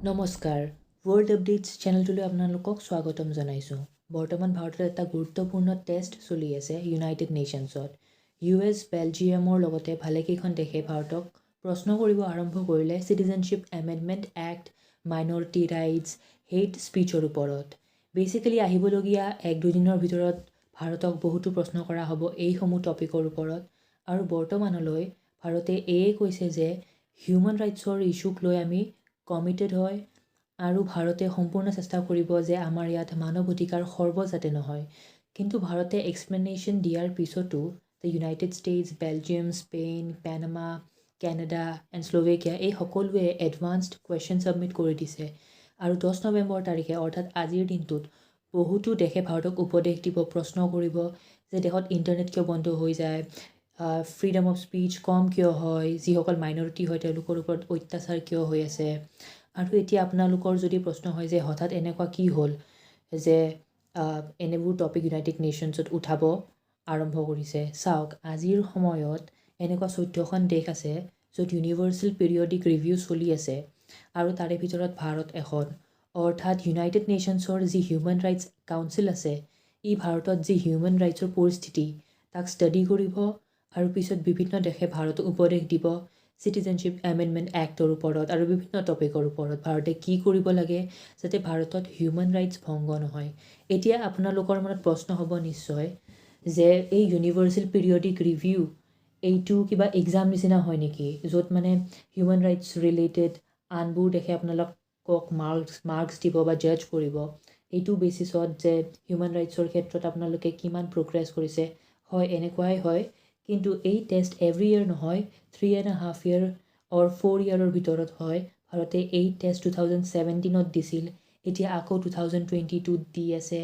নমস্কাৰ, world updates চেনেলটোলৈ আপোনালোকক স্বাগতম জনাইছোঁ। বৰ্তমান ভাৰতত এটা গুৰুত্বপূৰ্ণ টেষ্ট চলি আছে ইউনাইটেড নেশ্যনছত। ইউ এছ, বেলজিয়ামৰ লগতে ভালেকেইখন দেশে ভাৰতক প্ৰশ্ন কৰিব আৰম্ভ কৰিলে Citizenship Amendment Act, minority rights, hate স্পীচৰ ওপৰত। বেচিকেলি আহিবলগীয়া এক দুদিনৰ ভিতৰত ভাৰতক বহুতো প্ৰশ্ন কৰা হ'ব এইসমূহ টপিকৰ ওপৰত। আৰু বৰ্তমানলৈ ভাৰতে এয়ে কৈছে যে হিউমেন ৰাইটছৰ ইছ্যুক লৈ আমি কমিটেড হয় আৰু ভাৰতে সম্পূৰ্ণ চেষ্টা কৰিব যে আমাৰ ইয়াত মানৱ অধিকাৰ খৰ্ব যাতে নহয়। কিন্তু ভাৰতে এক্সপ্লেনেশ্যন দিয়াৰ পিছতো the United states, Belgium, Spain, Panama, Canada and Slovakia, এই সকলোৱে এডভান্সড কুৱেশ্যন ছাবমিট কৰি দিছে। আৰু 10 নৱেম্বৰ তাৰিখে, অৰ্থাৎ আজিৰ দিনটোত বহুতো দেশে ভাৰতক উপদেশ দিব, প্ৰশ্ন কৰিব যে দেশত ইণ্টাৰনেট কিয় বন্ধ হৈ যায়, ফ্ৰীডম অফ স্পীচ কম কিয় হয়, যিসকল মাইনৰিটি হয় তেওঁলোকৰ ওপৰত অত্যাচাৰ কিয় হৈ আছে। আৰু এতিয়া আপোনালোকৰ যদি প্ৰশ্ন হয় যে হঠাৎ এনেকুৱা কি হ'ল যে এনেবোৰ টপিক ইউনাইটেড নেশ্যনছত উঠাব আৰম্ভ কৰিছে? চাওক, আজিৰ সময়ত এনেকুৱা 14খন দেশ আছে য'ত ইউনিভাৰ্চেল পিৰিয়ডিক ৰিভিউ চলি আছে আৰু তাৰে ভিতৰত ভাৰত এখন। অৰ্থাৎ ইউনাইটেড নেশ্যনছৰ যি হিউমেন ৰাইটছ কাউন্সিল আছে, ই ভাৰতত যি হিউমেন ৰাইটছৰ পৰিস্থিতি তাক ষ্টাডি কৰিব আৰু পিছত বিভিন্ন দেশে ভাৰতক উপদেশ দিব চিটিজেনশ্বিপ এমেণ্ডমেণ্ট এক্টৰ ওপৰত আৰু বিভিন্ন টপিকৰ ওপৰত, ভাৰতে কি কৰিব লাগে যাতে ভাৰতত হিউমেন ৰাইটছ ভংগ নহয়। এতিয়া আপোনালোকৰ মনত প্ৰশ্ন হ'ব নিশ্চয় যে এই ইউনিভাৰ্চেল পিৰিয়ডিক ৰিভিউ এইটো কিবা এক্সাম নিচিনা হয় নেকি, য'ত মানে হিউমেন ৰাইটছ ৰিলেটেড আনবোৰ দেশে আপোনালোকক মাৰ্কছ দিব বা জাজ কৰিব এইটো বেচিছত যে হিউমেন ৰাইটছৰ ক্ষেত্ৰত আপোনালোকে কিমান প্ৰগ্ৰেছ কৰিছে? হয়, এনেকুৱাই হয়। কিন্তু এই টেষ্ট এভৰি ইয়েৰ নহয়, 3.5 year or 4 ইয়েৰৰ ভিতৰত হয়। ভাৰতে এই টেষ্ট 2017ত দিছিল, এতিয়া আকৌ 2022ত দি আছে।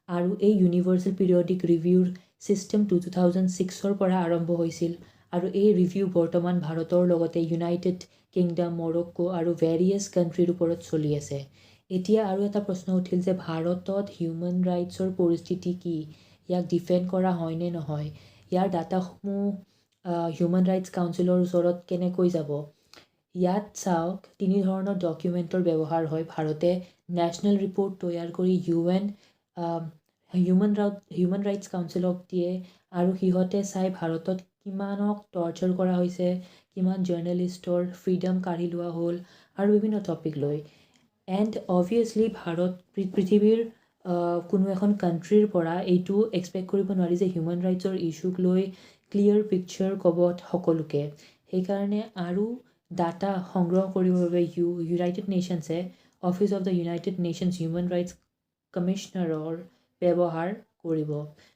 আৰু এই ইউনিভাৰ্চেল পিৰিয়ডিক ৰিভিউৰ ছিষ্টেমটো 2006ৰ পৰা আৰম্ভ হৈছিল আৰু এই ৰিভিউ বৰ্তমান ভাৰতৰ লগতে ইউনাইটেড কিংডম, মৰক্কো আৰু ভেৰিয়াছ কাণ্ট্ৰিৰ ওপৰত চলি আছে। এতিয়া আৰু এটা প্ৰশ্ন উঠিল যে ভাৰতত হিউমেন ৰাইটছৰ পৰিস্থিতি কি, ইয়াক ডিফেণ্ড কৰা হয়নে নহয়, ইয়াৰ ডাটাসমূহ হিউমেন ৰাইটছ কাউন্সিলৰ ওচৰত কেনেকৈ যাব? ইয়াত চাওক, তিনি ধৰণৰ ডকুমেণ্টৰ ব্যৱহাৰ হয়। ভাৰতে নেশ্যনেল ৰিপৰ্ট তৈয়াৰ কৰি UN human rights কাউন্সিলক দিয়ে আৰু সিহঁতে চাই ভাৰতত কিমানক টৰ্চাৰ কৰা হৈছে, কিমান জাৰ্নেলিষ্টৰ ফ্ৰীডম কাঢ়ি লোৱা হ'ল আৰু বিভিন্ন টপিক লৈ। এণ্ড অভিয়াছলি ভাৰত পৃথিৱীৰ কোনো এখন কাণ্ট্ৰিৰ পৰা এইটো এক্সপেক্ট কৰিব নোৱাৰি যে হিউমেন ৰাইটছৰ ইছ্যুক লৈ ক্লিয়াৰ পিকচাৰ ক'ব সকলোকে। সেইকাৰণে আৰু ডাটা সংগ্ৰহ কৰিবৰ বাবে ইউনাইটেড নেশ্যনছে Office of the United Nations Human Rights কমিশ্যনাৰৰ ব্যৱহাৰ কৰিব।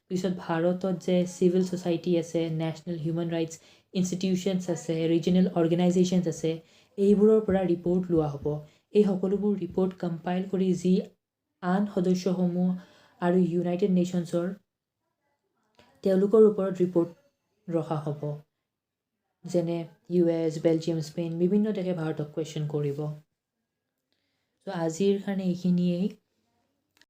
পিছত ভাৰতত যে চিভিল ছ'চাইটি আছে, নেশ্যনেল হিউমেন ৰাইটছ ইনষ্টিটিউশ্যনছ আছে, ৰিজনেল অৰ্গেনাইজেশ্যনছ আছে, এইবোৰৰ পৰা ৰিপৰ্ট লোৱা হ'ব। এই সকলোবোৰ ৰিপৰ্ট কম্পাইল কৰি যি আন সদস্যসমূহ আৰু ইউনাইটেড নেশ্যনছৰ তেওঁলোকৰ ওপৰত ৰিপৰ্ট ৰখা হ'ব, যেনে ইউ এছ, বেলজিয়াম, স্পেইন, বিভিন্ন দেশে ভাৰতক কুৱেশ্যন কৰিব। চ' আজিৰ কাৰণে এইখিনিয়েই।